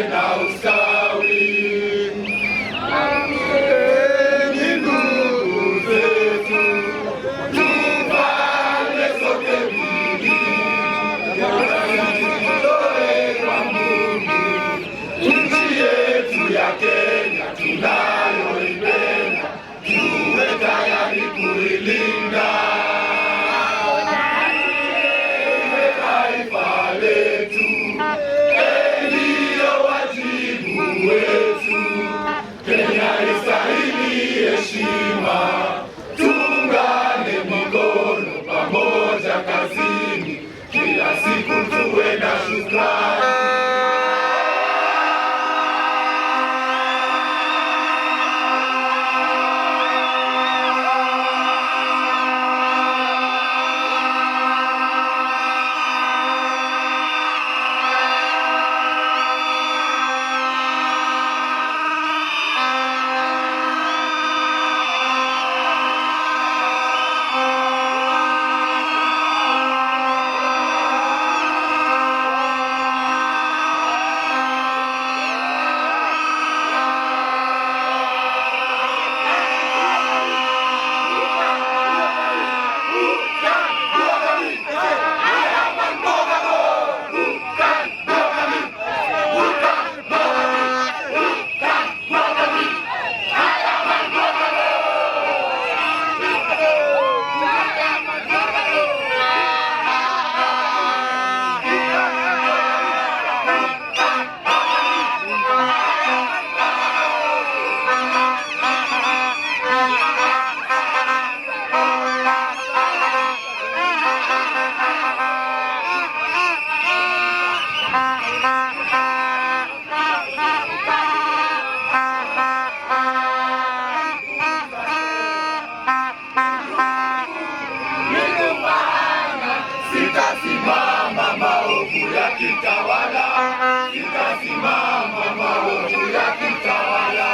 na ustawi. Amkeni ndugu zetu, tufanye sote bidii, tujitoe kwa Mungu, nchi yetu ya Kenya tunayoipenda, tuwe tayari kuilinda. Taifa letu ndiyo wajibu wetu. Kenya istahili heshima, tuungane mikono pamoja kazini, kila siku tuwe na shukrani. Sitasimama maovu yakitawala, sitasimama maovu yakitawala.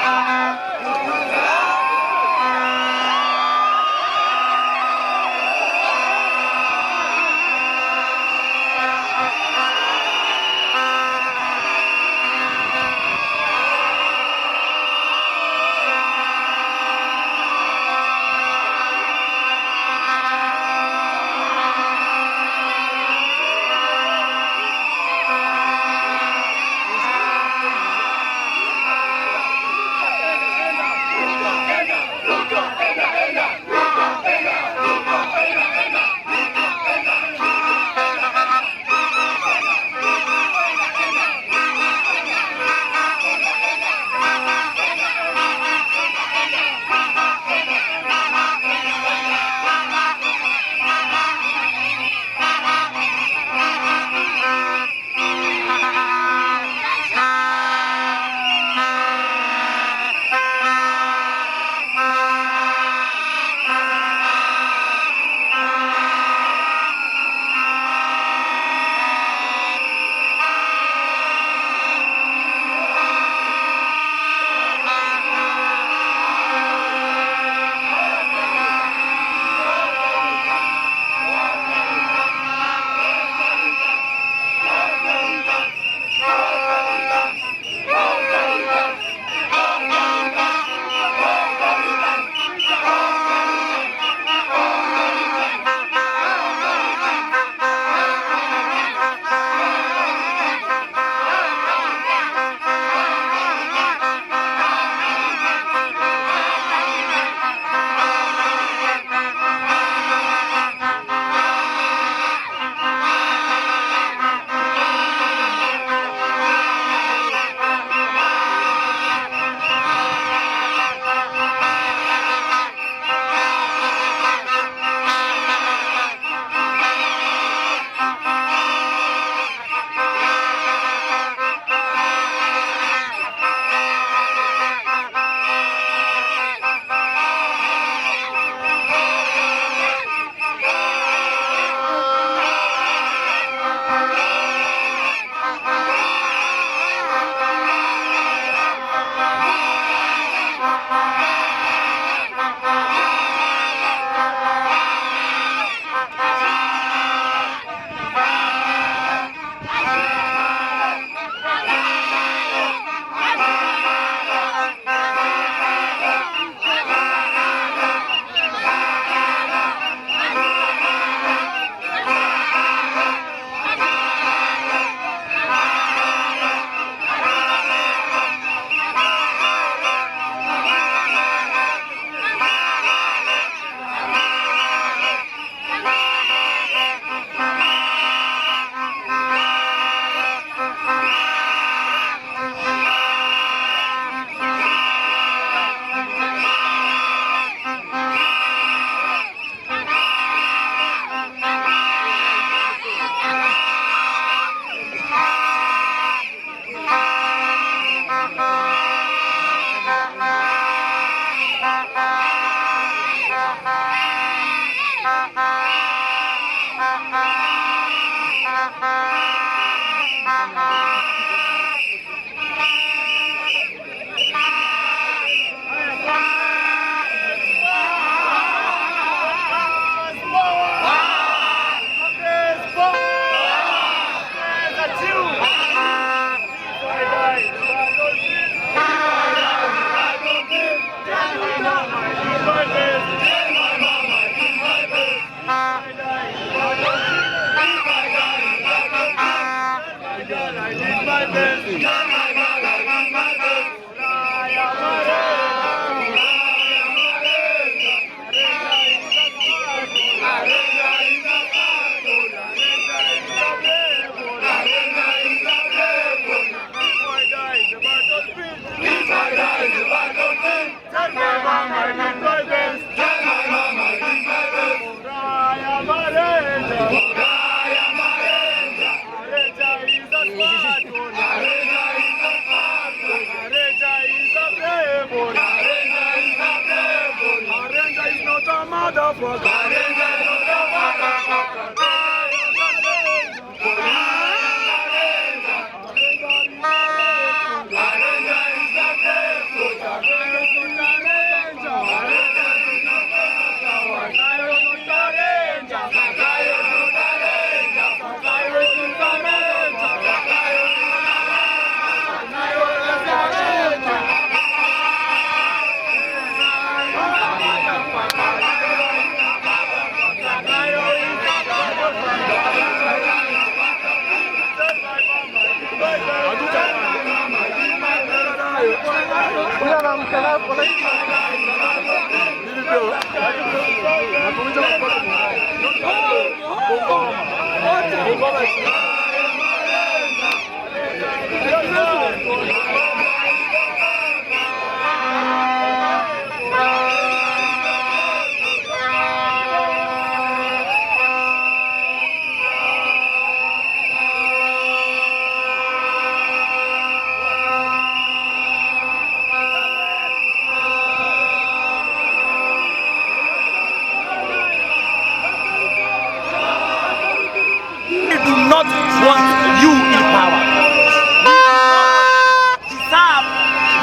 We do not want you in power. We do not deserve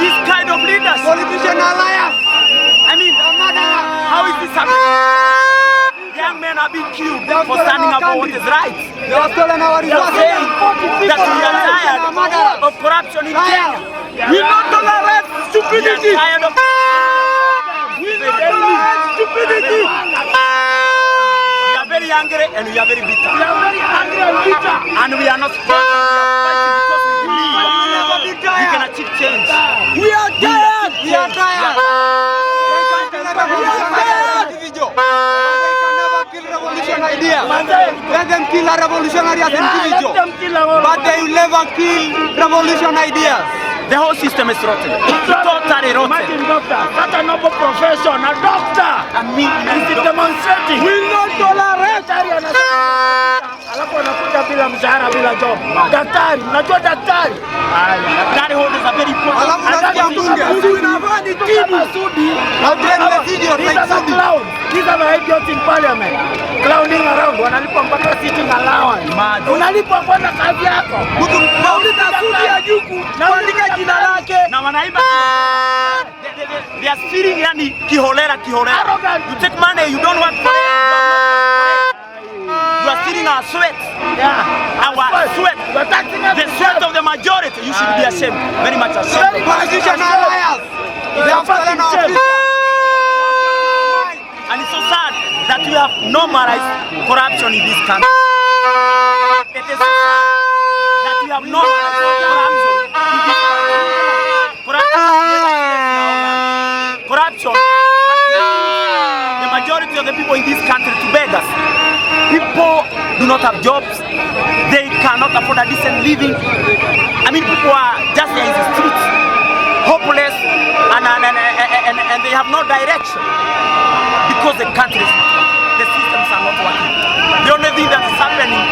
this kind of leadership. Politician alliance. I mean, how is this happening? Young men are being killed They have for stolen standing our up for what country. is right. They have stolen our They are resources. saying that we are tired of corruption in Kenya. We not tolerate We are stupidity. tired of We not tolerate stupidity. We are very angry and we are very bitter. We are very angry and bitter. And we are not fighting. We are fighting because we believe We will never be we tired. can achieve change. We are tired. We are tired. They can kill a revolution individual. They can never kill revolution idea. Let them kill a revolutionary as Yeah, let individual. them kill our But they will never kill revolution ideas. The whole system is rotten. Totally rotten. Imagine doctor, such a noble profession, a doctor. And me, Is demonstrating. We not tolerate. Daktari anasema alafu anakuja bila mshahara bila job. Daktari, unajua daktari? Daktari holders are very important. Alafu unasikia mbunge. Sudi. Sudi. Now train the idiot These like are the Sudi. clowns. These are the idiots in parliament. Clowning around. Wanalipwa mpaka sitting allowance. Imagine. Unalipwa kwanza kazi yako. Mtu Nauliza Sudi Ajuku kuandika jina lake. Na wanaiba they are stealing, yani kiholela kiholela. Arrogant. You take money, you don't work for it. You have not worked for it. You are stealing our sweat. Yeah. Our sweat. You are taxing us The sweat of the majority. You should be ashamed. Very much ashamed. Very much Politician alliance. They have stolen our Shame. future. And it's so sad that we have normalized corruption in this country. It is so sad that we have normalized corruption in this country. Corruption never stays in our land. Corruption has made the majority of the people in this country to beggars. People do not have jobs. They cannot afford a decent living. I mean, people are just there in the streets, hopeless, and they have no direction because the country is not working. The systems are not working. The only thing that is happening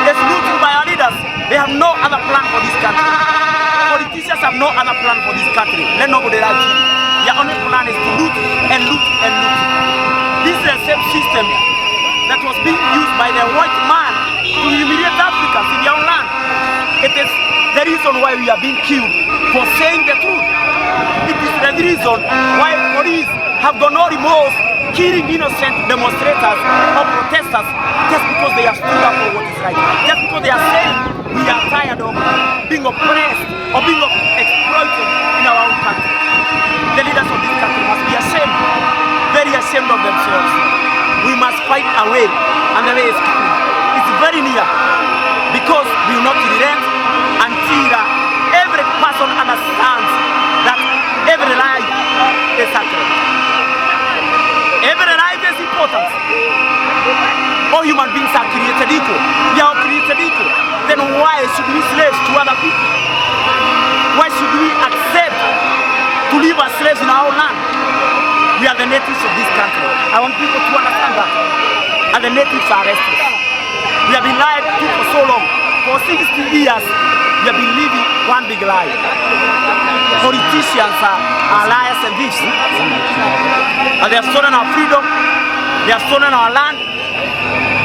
is looting by our leaders. They have no other plan for this country. Politicians have no other plan for this country. Let nobody lie to you. Their only plan is to loot and loot and loot. This is the same system that was being used by the white man to humiliate Africans in their own land. It is the reason why we are being killed for saying the truth. It is the reason why police have got no remorse killing innocent demonstrators or protesters just because they have stood up for what is right. Just because they are saying we are tired of being oppressed or being exploited in our own country. The leaders of this country must be ashamed, very ashamed of themselves. We must fight a way, and the way is coming. It's very near, because we will not relent until every person understands that every life is sacred. Every life is important. All human beings are created equal. We are all created equal. Then why should we slaves to other people? Why should we accept to live as slaves in our own land? We are the natives of this country. I want people to understand that. And the natives are restless. We have been lied to for so long. For 60 years, we have been living one big lie. Politicians are liars and thieves. And they have stolen our freedom. They have stolen our land,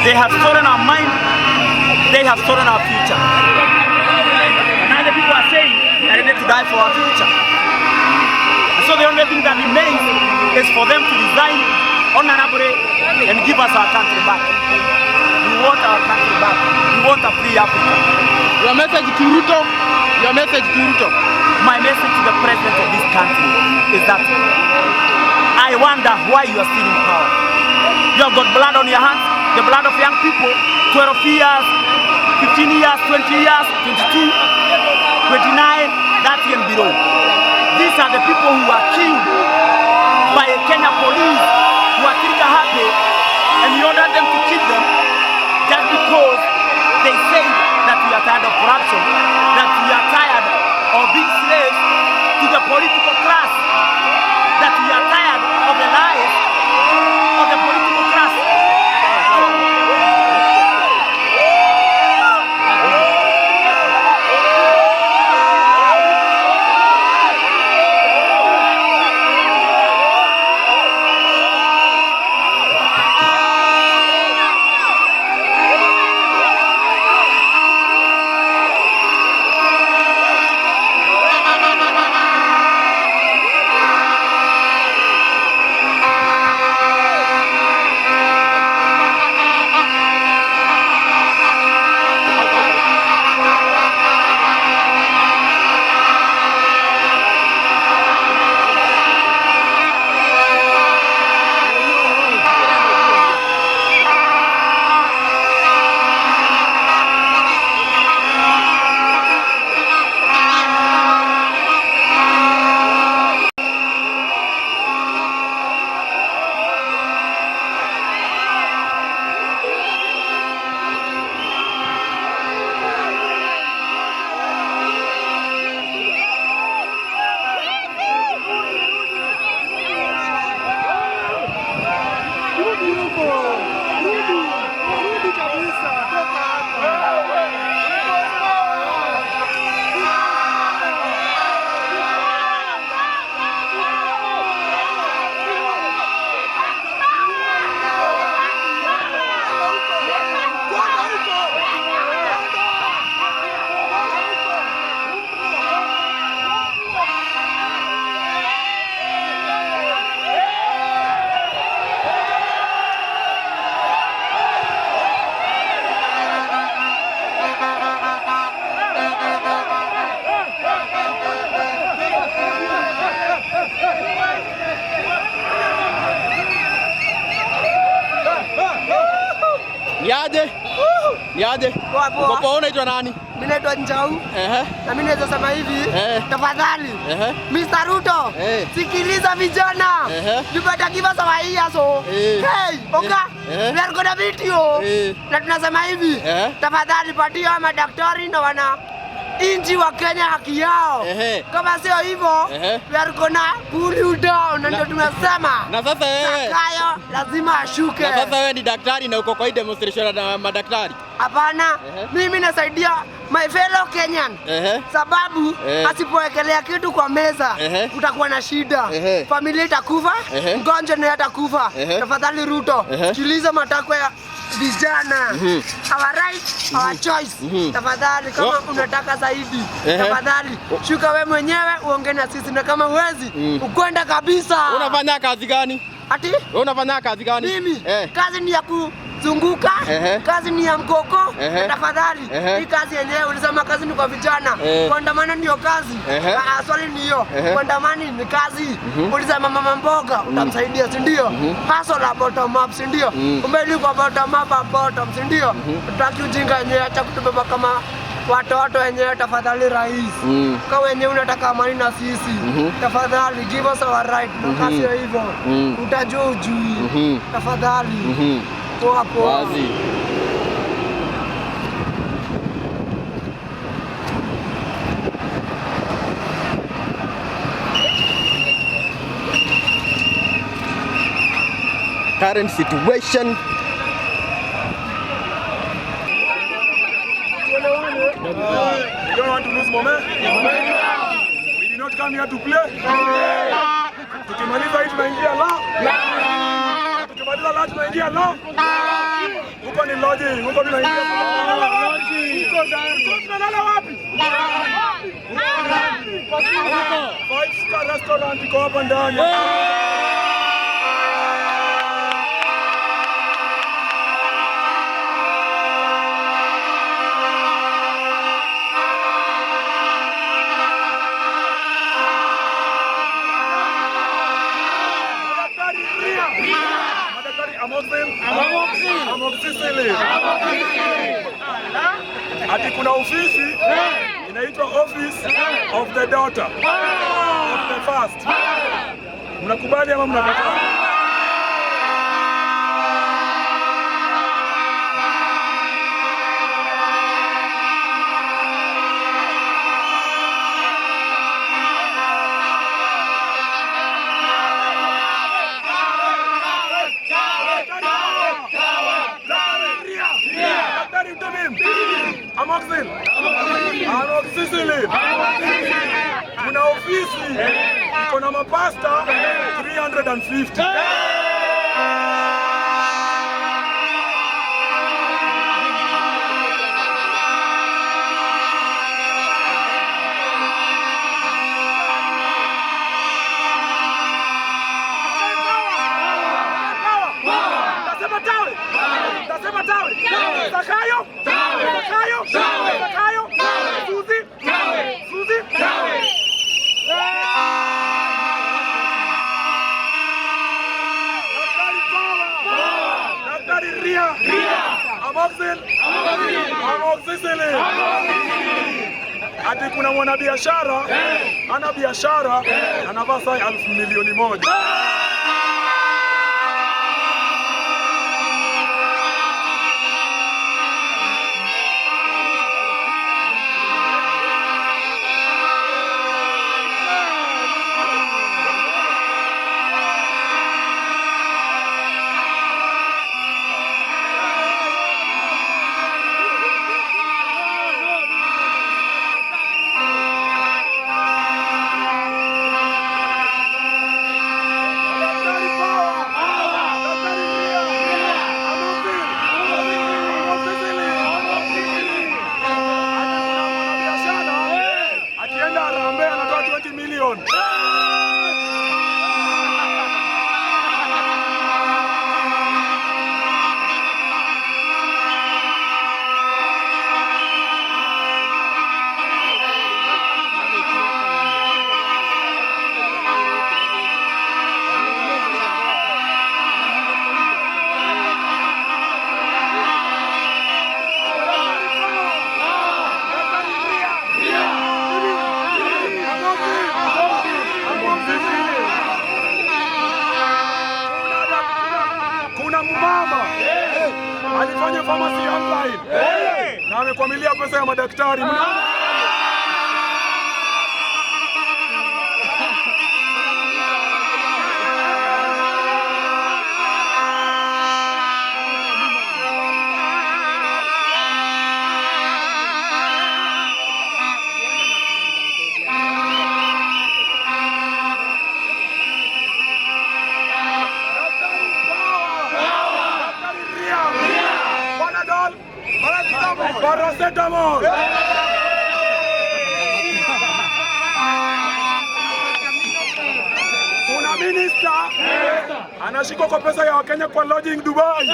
they have stolen our mind, they have stolen our future. Now the people are saying they are ready to die for our future. And so the only thing that remains is for them to resign honorably and give us our country back. We want our country back. We want a free Africa. Your message to Ruto, your message to Ruto. My message to the president of this country is that I wonder why you are still in power. You have got blood on your hands, the blood of young people, 12 years, 15 years, 20 years, 22, 29, 30 and below. These are the people who are killed by Kenya police, who are trigger happy, and you ordered them to kill them just because they say that we are tired of corruption, that we are tired of being slaves to the political class, that we are tired of the lies of the political class. Rudi huko. Rudi. Rudi kabisa. Toka hapa. Kwenda huko. Kwenda. Kwenda huko. Niaje? Niaje? Poa, poa. Uko poa, unaitwa nani? Mimi naitwa Njau na mimi naweza sema hivi, tafadhali Mr. Ruto, sikiliza vijana. You better give us our ears, oh. Hey, oga, we are gonna beat you. Na tunasema hivi, tafadhali patia madaktari na wana inchi wa Kenya haki yao. Kama sio hivyo, we are gonna pull you down, na ndio tunasema Na sasa wewe Zakayo lazima ashuke. Na sasa wewe ni daktari na uko kwa hii demonstration na madaktari? Hapana, mimi nasaidia my fellow Kenyan. Sababu asipowekelea kitu kwa meza kutakuwa na shida. Familia itakufa, mgonjwa naye atakufa. Tafadhali Ruto, sikiliza matakwa ya vijana. Our right, our choice. Tafadhali kama unataka zaidi, tafadhali shuka we mwenyewe uongee na sisi, na kama huwezi ukwenda kabisa. Unafanya kazi gani? Ati? Wewe unafanya kazi gani? Mimi kazi ni ya kuzunguka, kazi ni ya mkoko. Tafadhali hii kazi yenyewe ulisema kazi ni kwa vijana, kuandamana ndio kazi. Ah, swali ni hiyo, kuandamana ni kazi. Ulisema mama mboga utamsaidia, si ndio? Hustle la bottom up, si ndio? Umelikwa bottom up, up bottom, si ndio? Tutaki ujinga yenyewe, acha kutubeba kama watoto wenyewe. Tafadhali rais, kama wenyewe unataka amani na sisi, tafadhali give us our right. Na kama sio hivyo utajua ujui. Tafadhali. Poa poa. Wazi. Current situation. We don't want to lose momentum. We did not come here to play. Tukimaliza hii tunaingia la. Tukimaliza Tukimaliza lunch tunaingia lo. Huko ni lodging, huko tunaingia. Huko tunalala wapi? Five star restaurant iko hapa ndani. Madaktari ria. Madaktari amoxil. Amoxicillin. Ati kuna ofisi inaitwa Office of the Daughter of the First. Mnakubali ama mnakataa? Daktari ria. Daktari Mtemim. Amoxil. Amoxicillin. Kuna ofisi iko na mapasta 350. Tasema tawe. Tasema tawe. Zakayo. Zakayo. Zakayo. Suzi. Suzi. Daktari power. Daktari ria. Amoxil. Amoxicillin. Ati kuna mwanabiashara ana biashara anavaa saa 1,000,000. Daktari power. Daktari ria. Amoxil. Amoxicillin. Ati kuna mwanabiashara akienda Harambee anatoa 20 million. Daktari ria. Amoxil. Amoxicillin. Kuna mumama alifanya pharmacy online na amekwamilia pesa ya madaktari. Mnaona? Daktari power. Daktari ria. Panadol. Paracetamol. Kuna minister anashikwa kwa pesa ya Wakenya kwa lodging Dubai.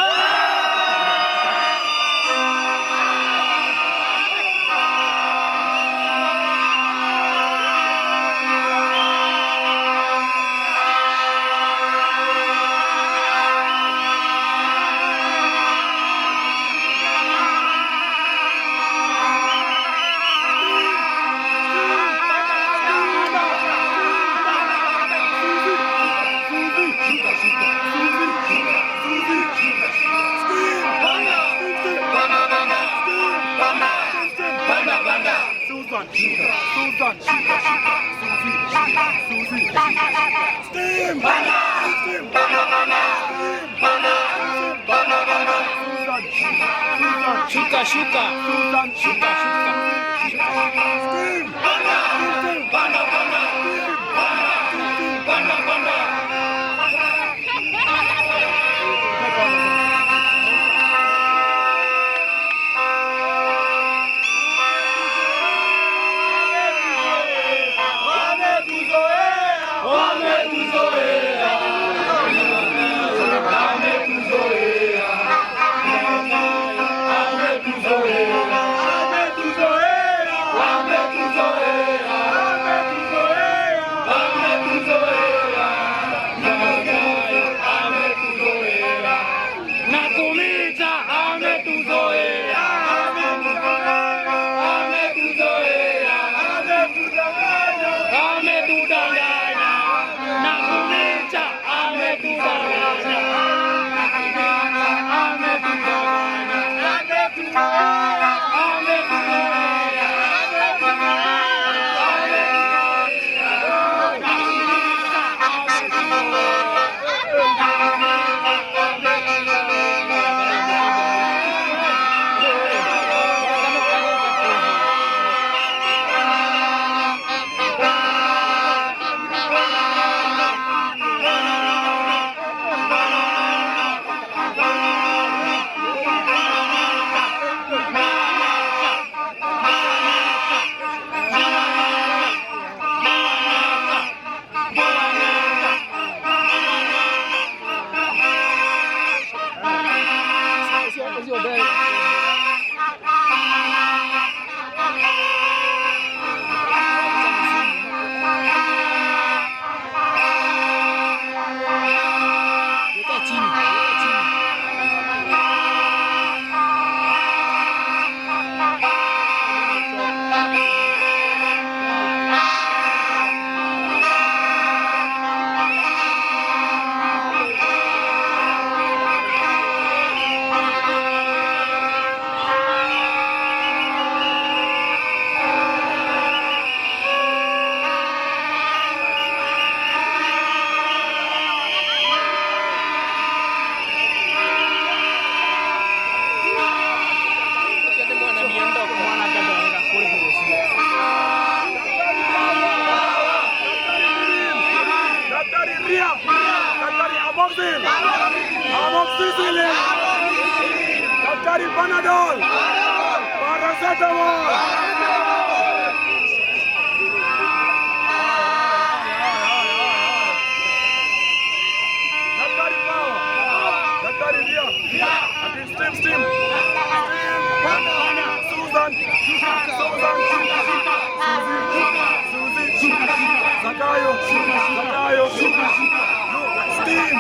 Susan, Susan, Susie, Steam, Steam, Susan, Susan, Shuka, shuka. Susan, Shuka, shuka. Steam, Steam, Steam, Steam. Daktari Ria, Daktari Amoxil, Amoxicillin, Daktari Panadol, Paracetamol. Daktari Power, Daktari Ria, Ati Steam Steam, Steam, Susan, Susan, Suzy, Suzy, Zakayo, Zakayo, Steam.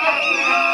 Ruto.